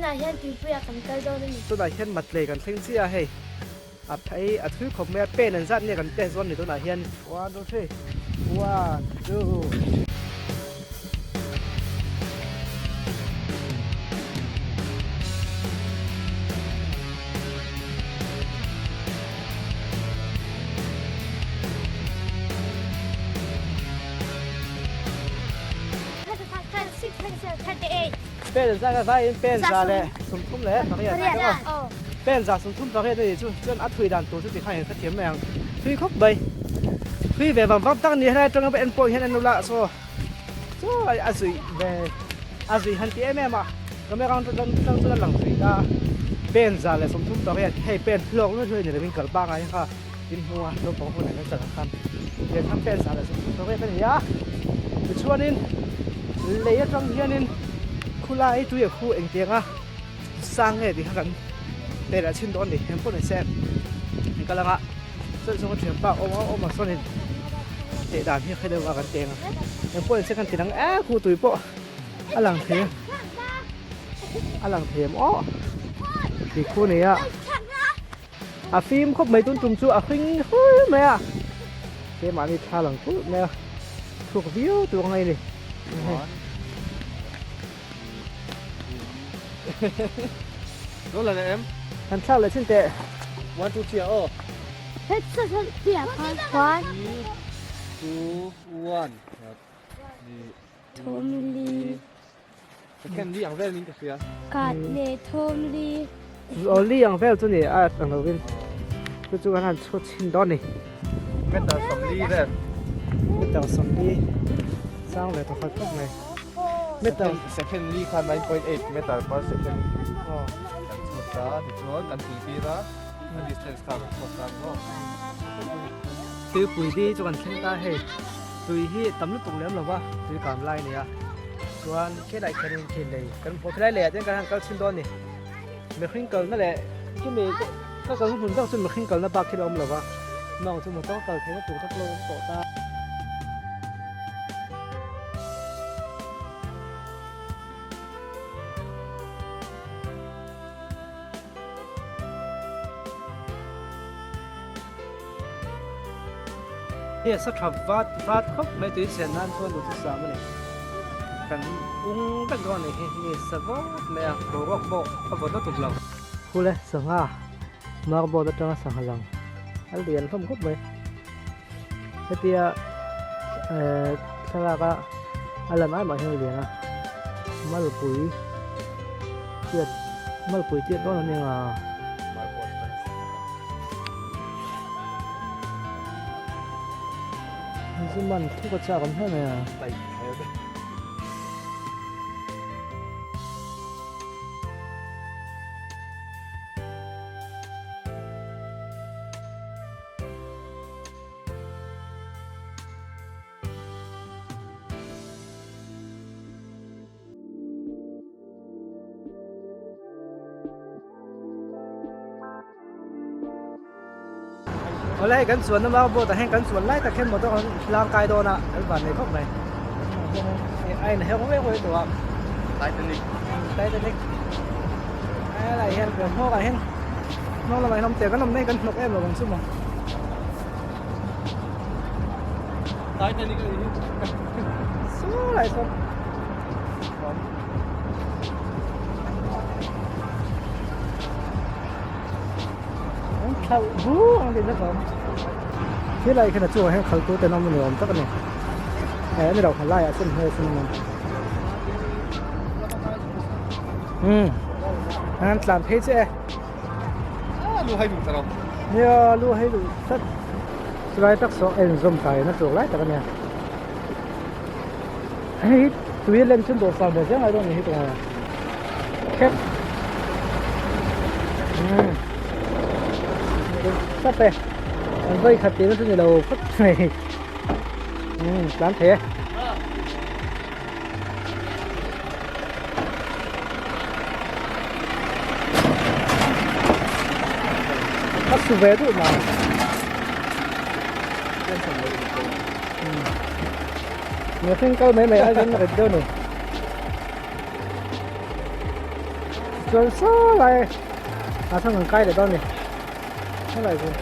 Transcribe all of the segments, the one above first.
Tunah hian tuipuiah kan kal dawn a ni. Tunah hian Matlei kan thleng chiah a hei. A phei a thui khawp mai a, pen an zat nge kan test dawn ni tunah hian. One two three, one two. Pen an zat a vaiin pen 138. Pen 138 a nih chu chuan a thui dan tur chu tikhan in hrethiam mai ang. Thui khawp mai. Thui ve vang vang tak ni helai atanga en pawh hian en ula saw chaw a zuih ve a zuih han ti em em a camera atang chuan a lang thui ta pen 138 hei pen hlawk luai luai ni lovin kal pangai kha in hmu a naupang ho nen an kal ang khan tiang khan pen 138 a ni a tichuanin lei atang hianin khulai tui a khu engtiang a. Sang nge tih kha kan pe leh chhin dawn a ni eng pawh ni se in kal anga chuan chhunga thian pa awm a awm a sawnin teh dan hi a khe deuh a kan teng a eng pawh ni se kan ti dang e khu tui pawh a lang thei a a lang thei em aw tih khu ni a a fim khawp mai tun tum chu a hring hlui mai a keimahni thla lang kulh mai a thuk viau tur ang a ni. Kan thlak leh chin teh. 1 2 3 aw. One. 2 1. Thum li. Second li ang vel min ka hria. Kat le thum li. Aw li ang vel chu ni a ang lovin. Chu chu kan han chhut chhin dawn ni. Meter 40 vel. Meter 40. Sang ve tawh khat khawp mai. Meter Second li kha 9.8 meter per second. Kan chhut a, tichuan kan pui tir a, a distance kha kan chhuak tan bawk. Tuipui di chu kan thleng ta hei, tui hi tam lutuk lem lova tui kam lai a ni a, chuan khilai khianin khi lei kan hmuh khilai leiah chuan kan han kal chhin dawn a ni. Mihring kalna leh chumi ka kalna hmun tak chu mihring kalna bak khi la awm lova, mawng chu motor kal theihna tur tak lo awm tawh ta. Hei sa tha vat vat khawp mai tui chhen nan chuan duhthusam a ni. Kan ung vek dawn a ni hi mi sa vawt mai a boruak pawh a vawt lutuk lo. Phule sangha marboard atanga sangha lang a lian hlawm khawp mai. Hetia eh thlalak a a lan ai mah hian a lian a malpui tiat malpui tiat dawn a ni ang a. Zuman thuk a chak awm hle mai a. Awle hei kan chuanna mau boat ah hian kan chuan lai tak hian motor an hlang kai dawn a kan van nei khawp mai a in heuh vek vek tawh a Titanic Titanic helai hian kan hmawk ah hian hnawk lamah hian awm teh kan awm mai kan hnawk em lo ang chu maw Titanic a ni hi saw lai sawn An thlauh bur ang tih na ka awm. Thil ah hian a chungah hian khaltu te an awm a ni awm tak a ni. Eh a ni lo kha laiah chuan hmel chu an awm. Umm an tlan phei chiah e. Ah lu hai duh ta lo. Nia lu hai duh tlat. Chulai tak saw a inzawm ta in a tur lai tak a nia. Hei hi tui a len chuan dawhsan ve zel ngai dawn a ni hi tawng a khep umm sap e an vawi khat tihna chu ni lo phawt mai umm tlan thei e. A su ve duh mai. Mihring kal mai mai ai hian rit deuh a ni. Chuan saw lai ah chuan kan kai leh dawn a ni helai chu.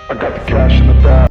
I got the cash in the bag.